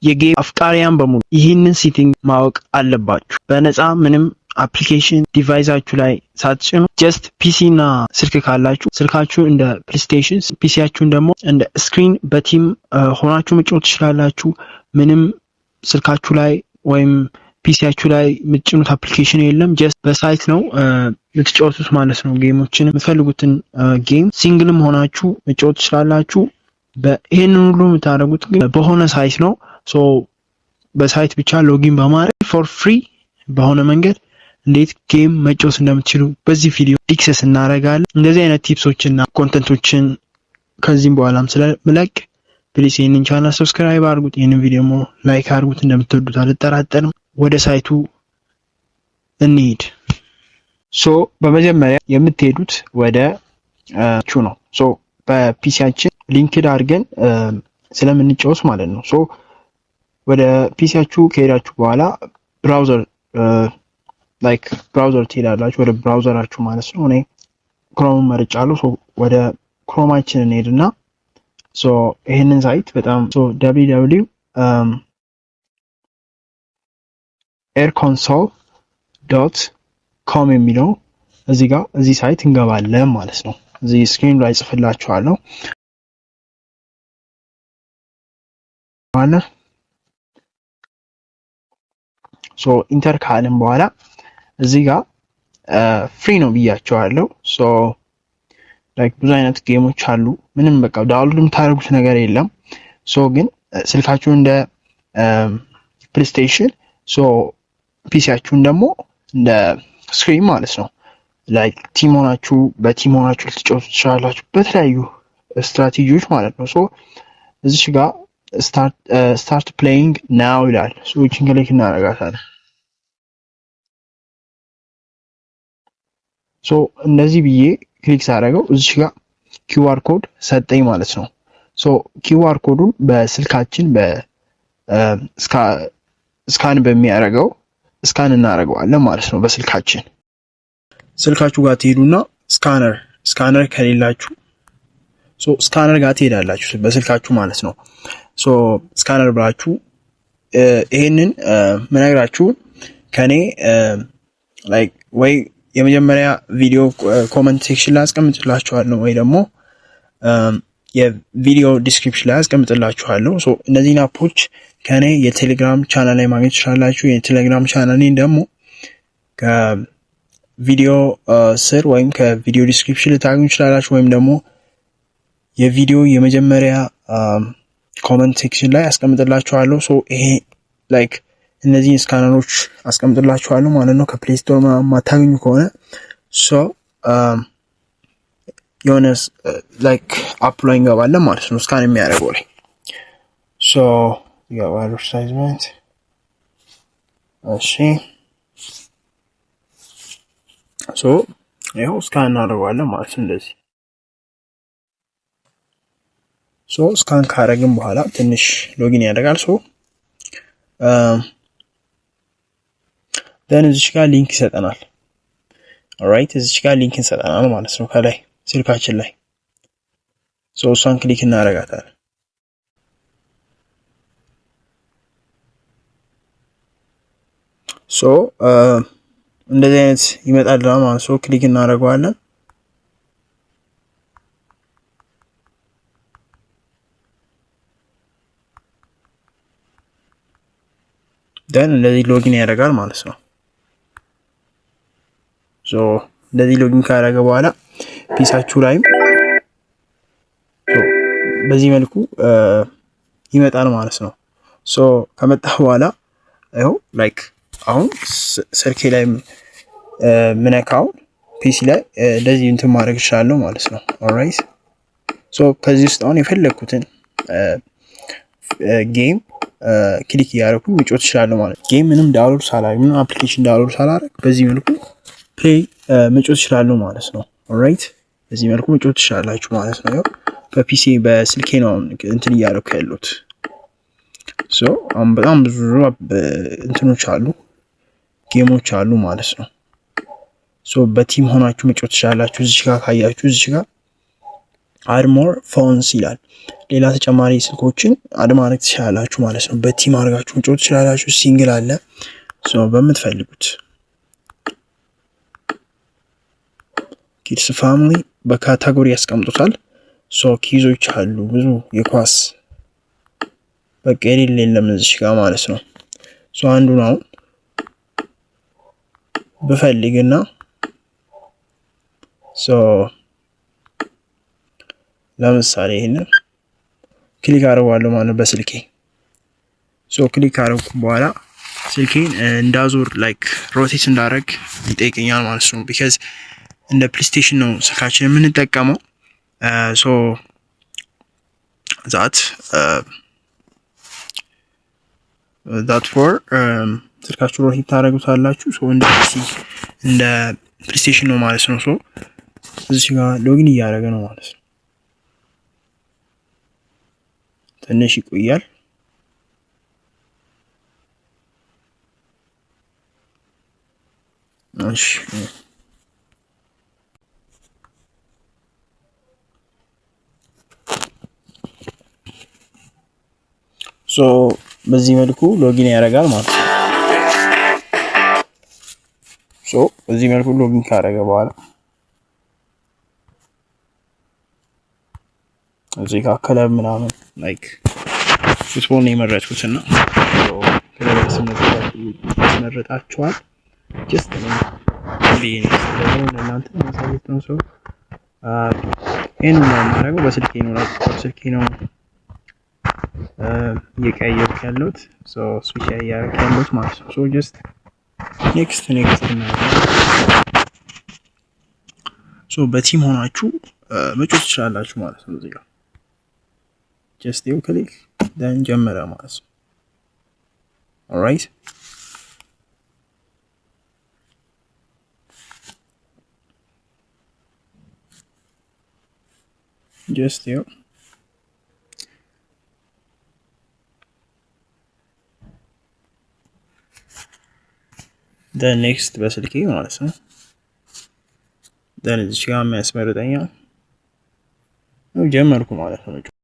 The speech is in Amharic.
የ game አፍቃሪያን በሙሉ ይህንን setting ማወቅ አለባችሁ። በነፃ ምንም application device ኣችሁ ላይ ሳትጭኑ just PC እና ስልክ ካላችሁ ስልካችሁ እንደ PlayStation PC ያችሁን ደግሞ እንደ screen በ team ሆናችሁ መጫወት ትችላላችሁ። ምንም ስልካችሁ ላይ ወይም PC ያችሁ ላይ የምትጭኑት application የለም። Just በ site ነው የምትጫወቱት ማለት ነው። Game ኦችን የምትፈልጉትን game single ም ሆናችሁ መጫወት ትችላላችሁ። ይህንን ሁሉ የምታደርጉት ግን በሆነ site ነው። So በ site ብቻ login በማድረግ for free በሆነ መንገድ እንዴት game መጫወት እንደምትችሉ በዚህ ቪዲዮ discuss እናደርጋለን። እንደዚህ አይነት tips ኦችና content ኦችን ከዚህም በኋላም ስለምለቅ please ይህንን channel subscribe አድርጉት፣ ይህንን ቪዲዮ like አድርጉት። እንደምትወዱት አልጠራጠርም። ወደ site ኡ እንሂድ። So በመጀመሪያ የምትሄዱት ወደ ቹ ነው። So በ PC ያችን linked አድርገን ስለምንጫወት ማለት ነው። So ወደ PC ያችሁ ከሄዳችሁ በኋላ browser like browser ትሄዳላችሁ፣ ወደ browser ኣችሁ ማለት ነው። እኔ Chrome መርጫለሁ። So ወደ Chrome ኣችን እንሄድና so ይህንን site በጣም so www airconsole.com የሚለው እዚህ ጋር እዚህ site እንገባለን ማለት ነው። እዚህ screen ላይ ጽፍላችኋለሁ። So enter ካልን በኋላ እዚህ ጋር free ነው ብያቸዋለሁ። So like ብዙ አይነት game ኦች አሉ። ምንም በቃ download የምታደርጉት ነገር የለም። So ግን ስልካችሁን እንደ PlayStation so PC ያችሁን ደግሞ እንደ screen ማለት ነው። Like team ሆናችሁ በ team ሆናችሁ ልትጫወቱ ትችላላችሁ በተለያዩ ስትራቴጂዎች ማለት ነው። So እዚች ጋር start playing now ይላል። So ይችን click እናደርጋታለን። So እንደዚህ ብዬ click ሳደርገው እዚች ጋር QR code ሰጠኝ ማለት ነው። So QR code ኡን በስልካችን በ scan በሚያደርገው scan እናደርገዋለን ማለት ነው። በስልካችን ስልካችሁ ጋር ትሄዱና scanner ከሌላችሁ so scanner ጋር ትሄዳላችሁ በስልካችሁ ማለት ነው። So scanner ብላችሁ ይሄንን ምነግራችሁ ከኔ like ወይ የመጀመሪያ ቪዲዮ comment section ላይ አስቀምጥላችኋለሁ ወይ ደግሞ የቪዲዮ description ላይ አስቀምጥላችኋለሁ። So እነዚህን app ኦች ከኔ የቴሌግራም ቻናል ላይ ማግኘት ትችላላችሁ። የቴሌግራም ቻናሌን ደግሞ ከቪዲዮ ስር ወይም ከቪዲዮ description ልታገኙ ትችላላችሁ፣ ወይም ደግሞ የቪዲዮ የመጀመሪያ comment section ላይ አስቀምጥላችኋለሁ። So ይሄ like እነዚህን scanner ኦች አስቀምጥላችኋለሁ ማለት ነው። ከ Play Store ማታገኙ ከሆነ so የሆነ like app ላይ እንገባለን ማለት ነው። Scan የሚያደርገው ላይ so advertisement እሺ፣ so ይኸው scan እናደርገዋለን ማለት ነው እንደዚህ። So scan ካደረግን በኋላ ትንሽ login ያደርጋል። So then እዚች ጋር link ይሰጠናል። Alright እዚች ጋር link ይሰጠናል ማለት ነው ከላይ ስልካችን ላይ። So እሷን click እናደርጋታለን። So እንደዚህ አይነት ይመጣልናል ማለት ነው። Click እናደርገዋለን። Then እንደዚህ login ያደርጋል ማለት ነው። So እንደዚህ login ካደረገ በኋላ PC ያችሁ ላይም በዚህ መልኩ ይመጣል ማለት ነው። So ከመጣ በኋላ ይኸው like አሁን ስልኬ ላይ ምነካውን PC ላይ እንደዚህ እንትን ማድረግ እችላለሁ ማለት ነው። Alright so ከዚህ ውስጥ አሁን የፈለግኩትን game click እያደረኩኝ መጫወት እችላለሁ ማለት ነው። Game ምንም download ሳላደርግ ምንም application download ሳላደርግ በዚህ መልኩ play መጫወት እችላለሁ ማለት ነው። Alright በዚህ መልኩ መጫወት ትችላላችሁ ማለት ነው። ያው በ PC በስልኬ ነው እንትን እያደረኩ ያሉት። So አሁን በጣም ብዙ እንትኖች አሉ game ኦች አሉ ማለት ነው። So በ team ሆናችሁ መጫወት ትችላላችሁ። እዚች ጋር ካያችሁ እዚች ጋር Add more phones ይላል። ሌላ ተጨማሪ ስልኮችን add ማድረግ ትችላላችሁ ማለት ነው። በ team አድርጋችሁ መጫወት ትችላላችሁ። Single አለ በምትፈልጉት። Kids፣ family በ category ያስቀምጡታል። So quiz ኦች አሉ፣ ብዙ የኳስ በቃ የሌለ የለም እዚሽ ጋር ማለት ነው። So አንዱን አሁን ብፈልግና so ለምሳሌ ይሄንን click አደርገዋለሁ ማለት ነው በስልኬ። So click አደረኩ በኋላ ስልኬን እንዳዞር like rotate እንዳደረግ ይጠይቀኛል ማለት ነው። Because እንደ PlayStation ነው ስልካችን የምንጠቀመው። So that for ስልካችሁ rotate ታደርጉታላችሁ። So እንደ PC እንደ PlayStation ነው ማለት ነው። So እዚህ ጋር login እያደረገ ነው ማለት ነው። ትንሽ ይቆያል። እሺ፣ so በዚህ መልኩ login ያደርጋል ማለት ነው። So በዚህ መልኩ login ካደረገ በኋላ እዚህ ጋር ክለብ ምናምን like football ነው የመረጥኩት እና ክለብ ያስመረጣችኋል። Just ለእናንተ ማሳየት ነው። So ይህን ነው የማደርገው፣ በስልኬ ነው፣ ላፕቶፕ ስልኬ ነው እየቀያየርኩ ያለሁት፣ ስዊች እያደረኩ ያለሁት ማለት ነው። So just next next እናደርጋለን። So በ team ሆናችሁ መጫወት ትችላላችሁ ማለት ነው። እዚህ ጋር just ይኸው click then ጀመረ ማለት ነው። Alright, just ይኸው then next በስልኬ ማለት ነው። Then እዚች ጋር የሚያስመርጠኛል፣ ጀመርኩ ማለት ነው።